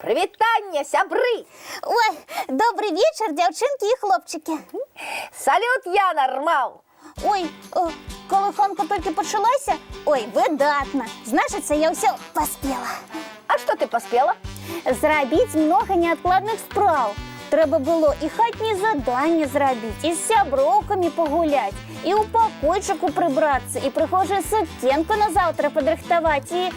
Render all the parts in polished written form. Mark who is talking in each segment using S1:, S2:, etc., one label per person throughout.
S1: Прывітанне, сябры!
S2: Ой, добры вечар, дзяўчынкі і хлопчыкі.
S1: Салют, Яна, рмаў!
S2: Ой, калыханка толькі пачалася? Ой, выдатна. Значыцца, я ўсё паспела.
S1: А што ты паспела?
S2: Зрабіць многа неадкладных спраў. Трэба было і хатняе заданне зрабіць, і з сяброўкамі пагуляць, і ў пакойчыку прыбрацца, і прыгожую сукенку на заўтра падрыхтаваць, і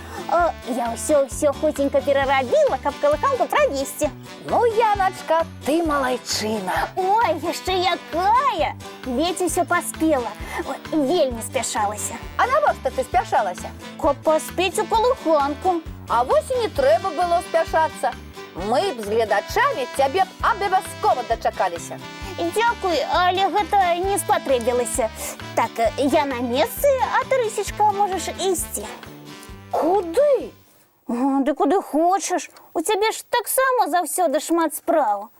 S2: я ўсё-ўсё хуценька перарабіла, каб калыханку правесці.
S1: Ну, Яначка, ты малайчына.
S2: Ой, яшчэ якая! Ледзь усё паспела. Ой, вельмі спяшалася.
S1: А навошта ты спяшалася?
S2: Каб паспець у калыханку.
S1: А вось і не трэба было спяшацца. Мы б з гледачамі цябе б абавязкова дачакаліся.
S2: Дзякуй, але гэта не спатрэбілася. Так, я на месцы, а ты, Рысечка, можаш ісці.
S1: Куды?
S2: О, ды куды хочаш. У цябе ж таксама заўсёды шмат спраў.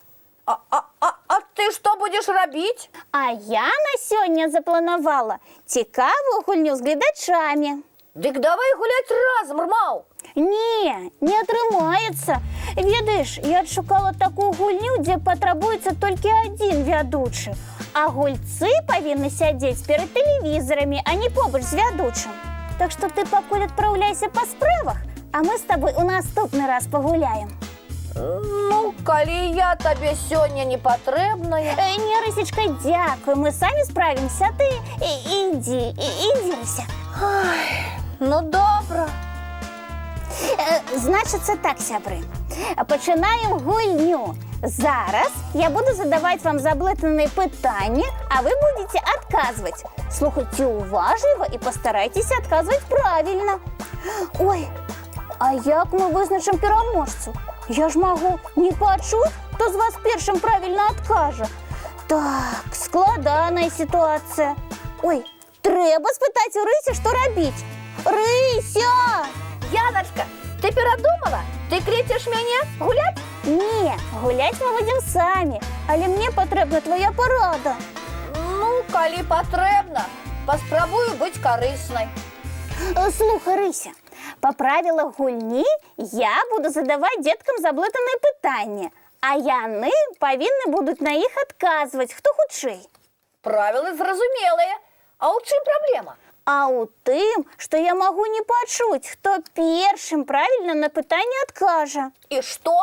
S1: А ты што будзеш рабіць?
S2: А я на сёння запланавала цікавую гульню з гледачамі.
S1: Дык давай гуляць разам, рмаў.
S2: Не, не атрымаецца. Ведаеш, я адшукала такую гульню, дзе патрабуецца толькі адзін вядучы. А гульцы павінны сядзець перад тэлевізарамі, а не побач з вядучым. Так што ты пакуль адпраўляйся па справах, а мы з табой у наступны раз пагуляем.
S1: Ну, калі я табе сёння не патрэбная.
S2: Не, Рысечка, дзякуй, мы самі справімся, а ты ідзі, ідзі, Рыся.
S1: Ну, добра.
S2: Значыцца так, сябры. Пачынаем гульню. Зараз я буду задаваць вам заблытаныя пытанні, а вы будзеце адказваць. Слухайце уважліва і пастарайцеся адказваць правільна. Ой, а як мы вызначым пераможцу? Я ж магу не пачуць, хто з вас першым правільна адкажа. Так, складаная сітуацыя. Ой, трэба спытаць у Рысі, што рабіць. Рыся!
S1: Яначка, ты перадумала? Ты клічаш мяне гуляць?
S2: Не, гуляць мы будзем самі, але мне патрэбна твоя парада.
S1: Ну, калі патрэбна, паспрабую быць карыснай.
S2: Слухай, Рыся, па правілах гульні я буду задаваць дзеткам заблытаныя пытанні, а яны павінны будуць на іх адказваць, хто хутчэй.
S1: Правілы зразумелыя. А ў чым праблема?
S2: А ў тым, што я магу не пачуць, хто першым правільна на пытанне адкажа.
S1: І што?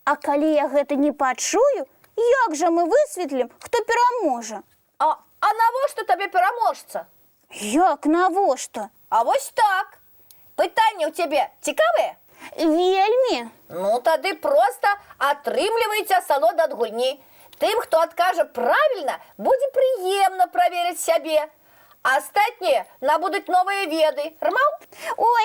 S2: А калі я гэта не пачую, як жа мы высветлім, хто пераможа?
S1: А навошта табе пераможца?
S2: Як навошта?
S1: А вось так. Пытанні ў цябе цікавыя?
S2: Вельмі.
S1: Ну, тады проста атрымлівайце асалоду ад гульні. Тым, хто адкажа правільна, будзе прыемна праверыць сябе. Астатнія набудуць новыя веды. Рмаў?
S2: Ой,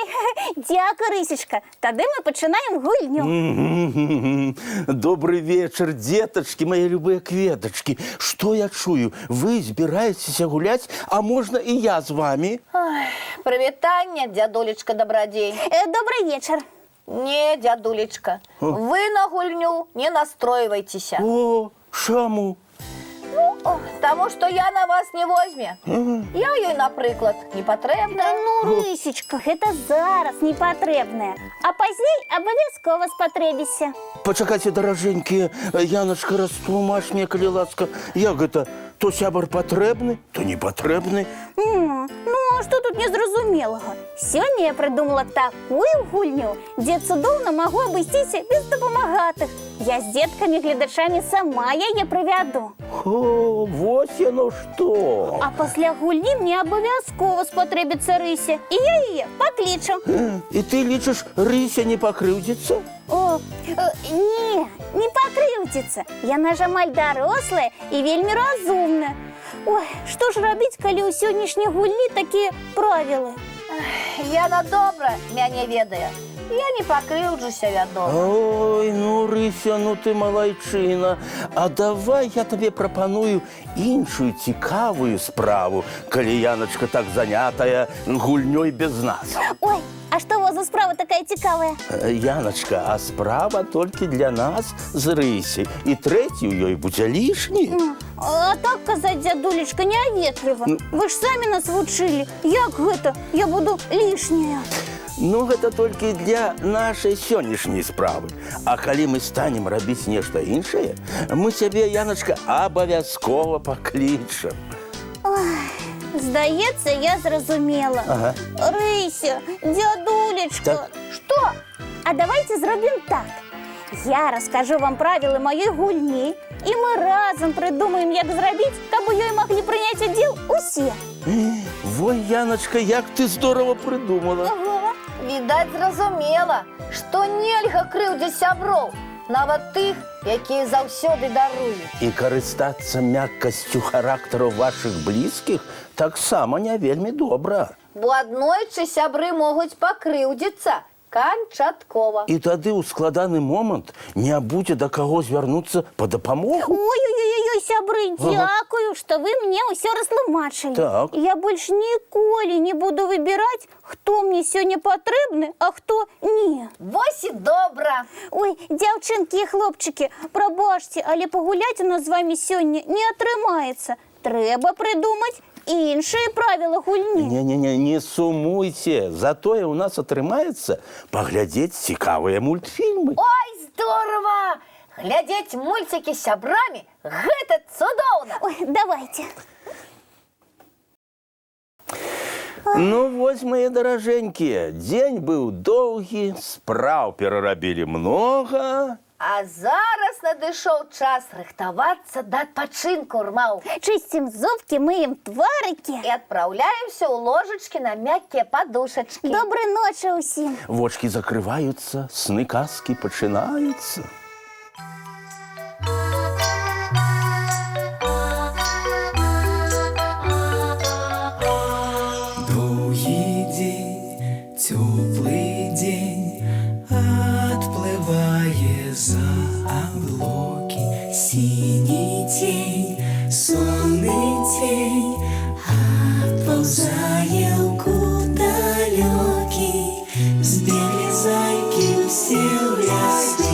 S2: дзякуй, Рысечка. Тады мы пачынаем гульню.
S3: Добры вечар, дзетачкі, мае любыя кветачкі. Што я чую? Вы збіраецеся гуляць, а можна і я з вамі?
S1: Прывітанне, дзядулечка Дабрадзей.
S2: Добры вечар.
S1: Не, дзядулечка, вы на гульню не настройвайцеся.
S3: О, чаму?
S1: О, таму што Яна вас не возьме. Я ёй, напрыклад, не патрэбна.
S2: Ну, Рысечка, гэта зараз не патрэбная, а пазней абавязкова спатрэбіся.
S3: Пачакайце, даражэнькія, Яначка, растлумач мне, калі ласка, як гэта? То сябар патрэбны, то не патрэбны.
S2: Ну, а што тут незразумелага? Сёння я прыдумала такую гульню, дзе цудоўна магу абысціся без дапамагатых. Я з дзеткамі-гледачамі сама яе правяду.
S3: О, вось яно што.
S2: А пасля гульні мне абавязкова спатрэбіцца Рыся, і я яе паклічу.
S3: І ты лічыш, Рыся не пакрыўдзіцца?
S2: О, не, не пакрыўдзіцца. Яна ж амаль дарослая і вельмі разумная. Ой, што ж рабіць, калі ў сённяшняй гульні такія правілы?
S1: Яна добра мяне ведае. Я не пакрыўджуся, вядома.
S3: Ой, ну, Рыся, ну ты малайчына. А давай я табе прапаную іншую цікавую справу, калі Яначка так занятая гульнёй без нас.
S2: Ой, а што у вас за справа такая цікавая?
S3: Яначка, а справа толькі для нас з Рысяй. І трэці ў ёй будзе лішні.
S2: А так казаць, дзядулечка, няветліва. Вы ж самі нас вучылі. Як гэта? Я буду лішняя.
S3: Ну, гэта толькі для нашай сённяшняй справы. А калі мы станем рабіць нешта іншае, мы цябе, Яначка, абавязкова паклічам.
S2: Здаецца, я зразумела.
S3: Ага.
S2: Рыся, дзядулечка.
S3: Так.
S1: Што?
S2: А давайце зробім так. Я раскажу вам правілы маёй гульні, і мы разам прыдумаем, як зрабіць, каб у ёй маглі прыняць удзел усе.
S3: Вой, Яначка, як ты здорава прыдумала.
S2: Ага.
S1: Відаць, зразумела, што нельга крыўдзіць сяброў, нават тых, якія заўсёды даруюць.
S3: І карыстацца мяккасцю характару вашых блізкіх таксама не вельмі добра.
S1: Бо аднойчы сябры могуць пакрыўдзіцца канчаткова.
S3: І тады ў складаны момант не будзе да каго звярнуцца па дапамогу.
S2: Ой-ой-ой, сябры, дзякую, што вы мне ўсё растлумачылі.
S3: Так.
S2: Я больш ніколі не буду выбіраць, хто мне сёння патрэбны, а хто не.
S1: Вось і добра.
S2: Ой, дзяўчынкі і хлопчыкі, прабачце, але пагуляць у нас з вамі сёння не атрымаецца. Трэба прыдумаць іншыя правілы гульні.
S3: Не-не-не, не сумуйце. Затое ў нас атрымаецца паглядзець цікавыя мультфільмы.
S1: Ой, здорава! Глядзець мульцікі з сябрамі — гэта цудоўна.
S2: Ой, давайце.
S3: Ну вось, мае даражэнькія, дзень быў доўгі, спраў перарабілі многа.
S1: А зараз надышоў час рыхтавацца да адпачынку, Рмаў.
S2: Чысцім зубкі, мыем тварыкі.
S1: І адпраўляемся ў ложачкі на мяккія падушачкі.
S2: Добрай ночы ўсім.
S3: Вочкі закрываюцца, сны казкі пачынаюцца.
S4: Доўгі дзень, цёплы дзень адплывае за аблокі. Сіні цень, сонны цень адпаўзае ў кут далёкі. Збеглі зайкі ўсе ў лясы,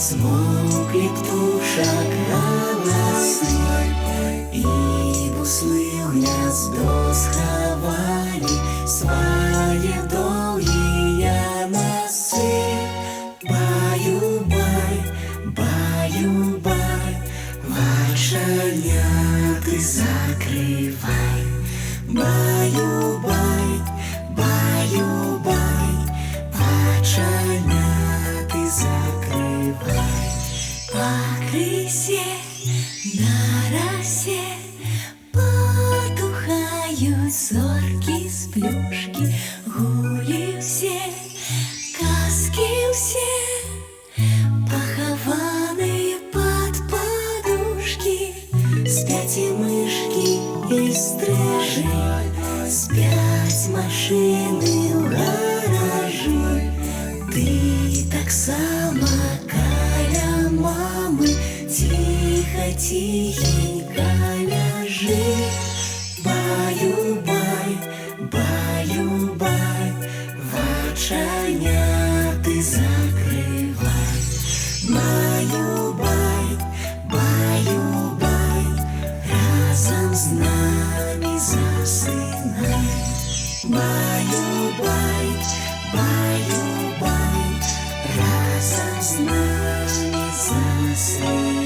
S4: змоўклі птушак галасы. І буслы ў гняздо схавалі свае доўгія насы. Баю-бай, баю-бай, вачаняты закрывай. Баю-бай, баю-бай, вачаняты закрывай. Пакрысе на расе потухаюць зоркі сплюшкі, гулі ўсе, казкі ўсе, пахаваныя пад падушкі. Спяць і мышкі, і стрыжы, спяць машыны ў гаражы. Ты таксама каля мамы ціха, ціхенька ляжы. Баю-бай, баю-бай, вачаняты закрывай. Баю-бай, баю-бай, разам з намі засынай. Баю-бай, баю-бай, разам з намі засынай.